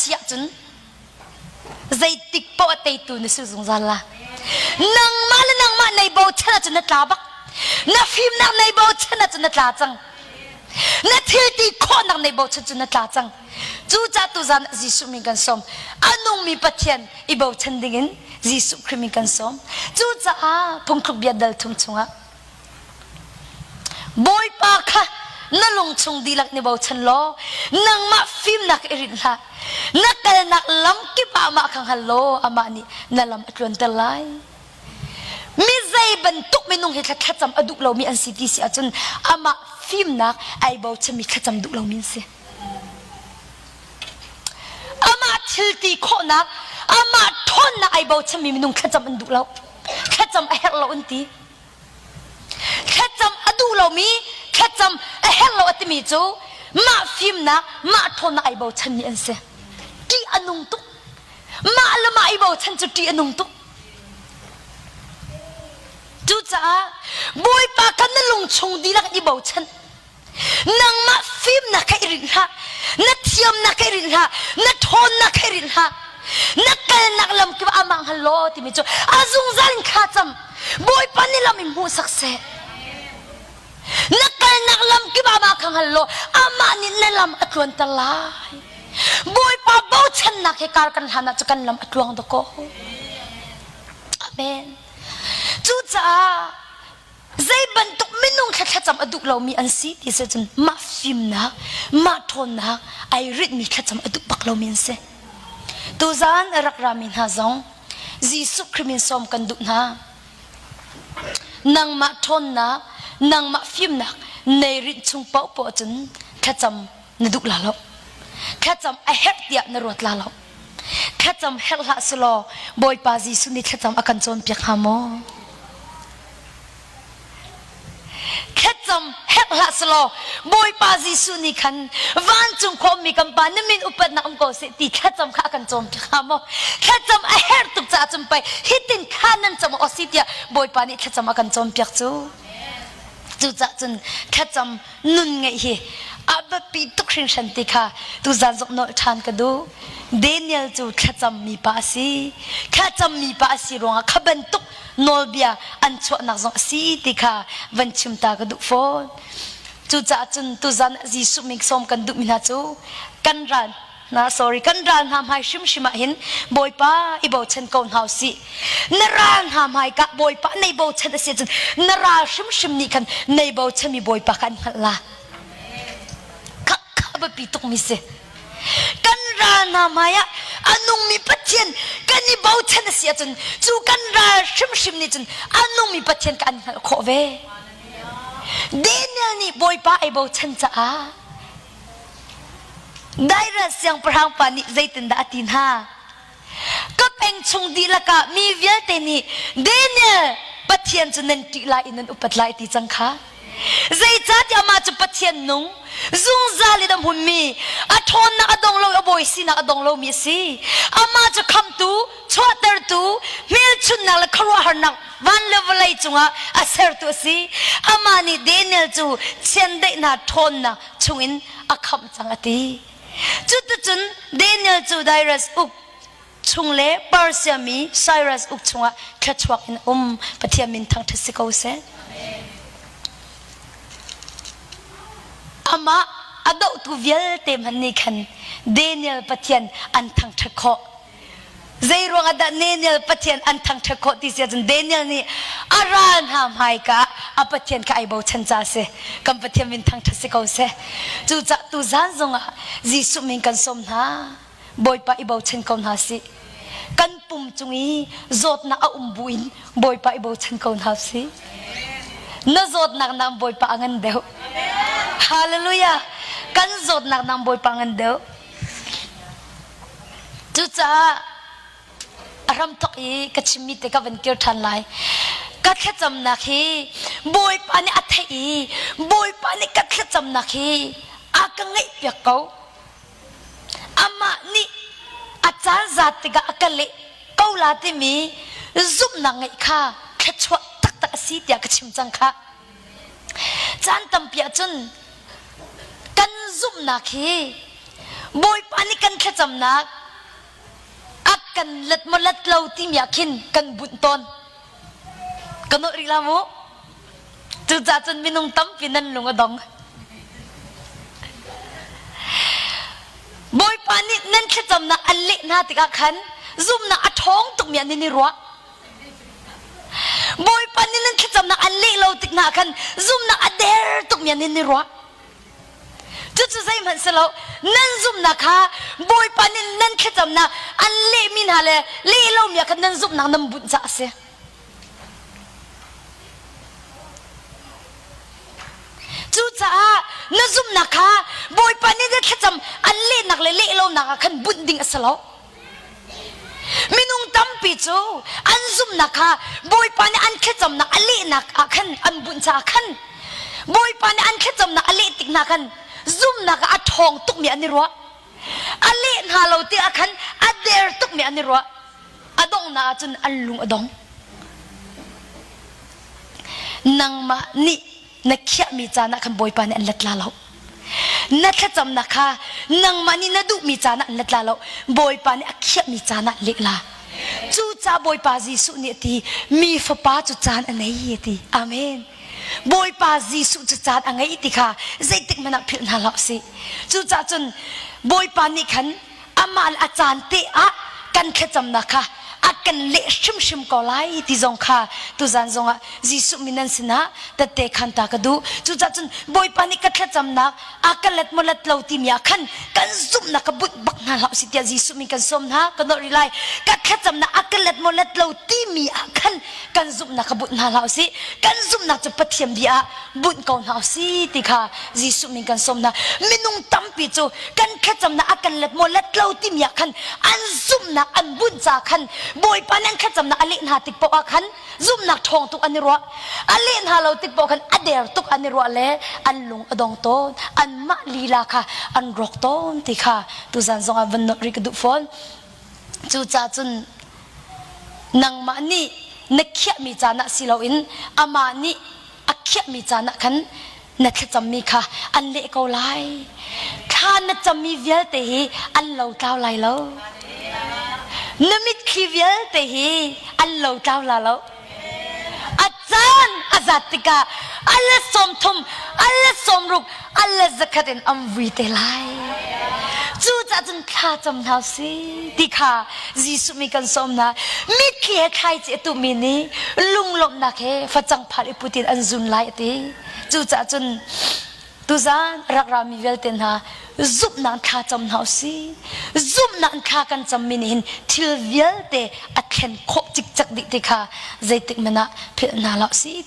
si ahcun zeitik paoh a teitu na si zungzal la. Nangmah le nangmah nei bochan ahcun na tla bak. Na fimnak nei bochan ahcun na tla cang. Na thil ti khawhnak nei bochan cun na tla cang. Cucaah tuzan ah Jesuh min kan sawm. A nungmi Pathian i bochan dingin Jesuh Khrih min kan sawm. Cucaah phungthluk bia dal thum chungah Bawipa kha na lungchung dihlak ni bochan law nangmah fimnak i rinh hlah. Na kalnak lam kip ah amah kha hngal law amah nih na lam a tluanter lai. Mi zei bantuk minung hi thlacam a duh lomi an si ti si ahcun amah fimnak ai bochanmi thlacam duh lomi an si. Amah thil ti khawhnak, amah ṭhawnnak ai bochanmi minung thlacam an duh lo. Thlacam a herh lo an ti. Thlacam a duh lomi, thlacam a herh lo a timi cu mah fimnak, mah ṭhawnnak ai bochanmi an si. Ṭih a nung tuk. Mah le mah i bochan cu ṭih a nung tuk. Cucaah Bawipa kha na lungchung dihlak in i bochan. Nangmah fimnak kha i rinh hlah. Na thiamnak kha i rinh hlah. Na ṭhawnnak kha i rinh hlah. Na kalnak lam kip ah amah hngal law timi cu a zungzal in thla cam. Bawipa nih lam in hmuhsak seh. Na kalnak lam kip ah amah kha hngal law amah nih na lam a tluanter lai. Bawipa bochannak he kar kan hlan ah cu kan lam a tluang dakaw. Amen. Cucaah zei bantuk minung thla thlacam a duh lomi an si ti si cun mah fimnak, mah ṭhawnnak ai ritmi thlacam a duh bak lomi an si. Tuzaan a rak rami hna zong Jesuh Khrih min sawm kan duh hna. Nangmah ṭhawnnak, nangmah fimnak nei rinh chung paohpaoh cun thlacam na duh la lo. Thlacam a herh tiah na ruat la lo. Thlacam herh hlah selaw Bawipa Jesuh nih thlacam a kan cawnpiak hnga maw? Thlacam herh hlah selaw Bawipa Jesuh nih khan vancung khawmmi kan Pa na min upatnak um ko seh ti thlacam kha a kan cawnpiak hnga maw? Thlacam a herh tuk caah cun pei hitin thla nan cam awk a si tiah Bawipa nih thlacam a kan cawnpiak cu. Cucaah cun thlacam nun ngeih hi a biapi tuk hringhran ti kha tuzan zong nolh ṭhan ka duh. Daniel cu thlacammi pa a si. Thlacammi pa a si ruangah kha bantuk nawlbia an chuahnak zong a si ti kha van chim ta ka duh fawn. Cucaah cun tuzan ah Jesuh min sawm kan duhmi hna cu kan ral na sorry kan ral hna hmai hrimhrim ah hin Bawipa i bochan ko hna usih. Na ral hna hmai ka Bawipa nei bochan a si ahcun na ral hrimhrim nih khan nei bochanmi Bawipa kha an hngalh la. Kha kha biapi tukmi si. Kan ral hna hmai ah a nungmi Pathian kan i bochan a si ahcun cu kan ral hrimhrim nih cun a nungmi Pathian kha an hngalh khawh ve. Daniel nih Bawipa ai bochan caah Darius siangpahrang pa nih zeitindah a ti hna? Ka peng chung dihlak ah mi vialte nih Daniel Pathian cu nan ṭih lai i nan upat lai ti cang kha. Zeicahtiah amah cu Pathian nung, zungzal in a hmunmi, a ṭhawnnak a dong lo i a bawi sinak a dong lomi a si. Amah cu khamhtu, chuahtertu, hmelchunhnak le khuaruahharnak van le vawlei cungah a sertu a si. Amah nih Daniel cu chiandeih hna ṭhawnnak chungin a khamh cang a ti. Cuticun Daniel cu Darius uk chung le Persia mi Cyrus uk chungah thluachuak in a um. Pathian min thangṭhat si ko seh. Amah a dohtu vialte hmanh nih khan Daniel Pathian an thangṭhat khawh. Zei ruangah dah Daniel Pathian an thangṭhat khawh ti si ahcun Daniel nih a ral hna hmaika ah a Pathian kha ai bochan ca a si. Kan Pathian min thangṭhat si ko seh. Cucaah tuzaan zongah Jesuh min kan sawm hna. Bawipa i bochan ko hna sih. Kan pum cung i zawtnak a um buin Bawipa i bochan ko hna sih. Na zawtnak nak Bawipa a ngan deuh. Hallelujah. Kan zawtnak nak Bawipa a ngan deuh. Cucaah a hramthawk i ka chimmi te ka van kir ṭhan lai. Ka thlacamnak hi Bawipa nih a theih i Bawipa nih ka thlacamnak hi a ka ngaihpiak ko. Amah nih a caan zat tikah a ka leh ko la timi zumhnak ngeih kha thluachuah taktak a si tiah ka chim cang khah. Caan tampi ahcun kan zumhnak hi. Bawipa nih kan thlacamnak a kan let maw let lo timi ah khin kan bunh tawn. Ka nolh rih la mu. Cucaah cun minung tampi nan lung a dong. Bawipa nih nan thlacamnak an leh hna tikah khan zumhnak a ṭhawng tukmi ah nan i ruah. Bawipa nih nan thlacamnak an leh lo tik hna khan zumhnak a der tukmi ah nan i ruah. Cucu zeihmanh si lo, nan zumhnak kha Bawipa nih nan thlacamnak an lehmi hna le leh lomi ah khan nan zumhnak nan bunh caah a si. Cucaah na zumhnak kha Bawipa nih na thlacam an lehnak le leh lonak ah khan bunh ding a si lo. Minung tampi cu an zumhnak kha Bawipa nih an thlacamnak a lehnak ah khan an bunh caah khan Bawipa nih an thlacamnak a leh tik hna khan zumhnak ah a ṭhawng tukmi an i ruah. A leh hna lo tikah khan a der tukmi an i ruah. A donghnak ah cun an lung a dong. Nangmah nih na khiahmi caan ah khan Bawipa nih an let la lo. Na thlacamnak kha nangmah nih na duhmi caan ah an let la lo. Bawipa nih a khiahmi caan ah leh la. Cucaah Bawipa Jesuh nih a ti, mi fapa cu caan a nei a ti. Amen. Bawipa Jesuh cu caan a ngei ti kha zeitik hmanh ah philh hna hlah usih. Cucaah cun Bawipa nih khan amah le a caan te ah kan thlacamnak kha a kan leh hrimhrim ko lai ti zong kha tuzan zongah Jesuh min nan sinah tette khan ta ka duh. Cucaah cun Bawipa nih ka thlacamnak a ka let maw let lo timi ah khan kan zumhnak ka bunh bak hna hlah usih tiah Jesuh min kan sawm hna ka nawlh rih lai. Ka thlacamnak a ka let maw let lo timi ah khan kan zumhnak ka bunh hna hlah usih. Kan zumhnak cu Pathian bia ah bunh ko hna usih ti kha Jesuh min kan sawm hna. Minung tampi cu kan thlacamnak a kan let maw let lo timi ah khan an zumhnak an bunh ca khan Bawipa nih an thlacamnak a leh hna tik paoh ah khan zumhnak ṭhawng tuk an i ruah. A leh hna lo tik paoh khan a der tuk an i ruah le an lung a dong tawn. Anmah lila kha an rawk tawn ti kha tuzan zongah van nolh rih ka duh fawn. Cucaah cun nangmah nih na khiahmi caan ah si loin amah nih a khiahmi caan ah khan na thlacammi kha an leh ko lai. Thla na cammi vialte hi an lotlau lai lo. Na mitthli vialte hi an lotlau la lo. A caan a zat tikah a let 30, a let 60, a let 100 in an vui te lai. Cucaah cun thla cam hna si ti kha Jesuh mi kan sawm hna. Mitthli he thlaici a tuhmi nih lunglawmhnak he facang phal i put in an zun lai a ti. Cucaah cun tuzan rak rami vialte hna zumhnak thla cam hna usih. Zumhnak thla kan cammi nih hin thil vialte a thlen khawh cikcek dih ti kha zeitik hmanh ah philh hna hlah usih.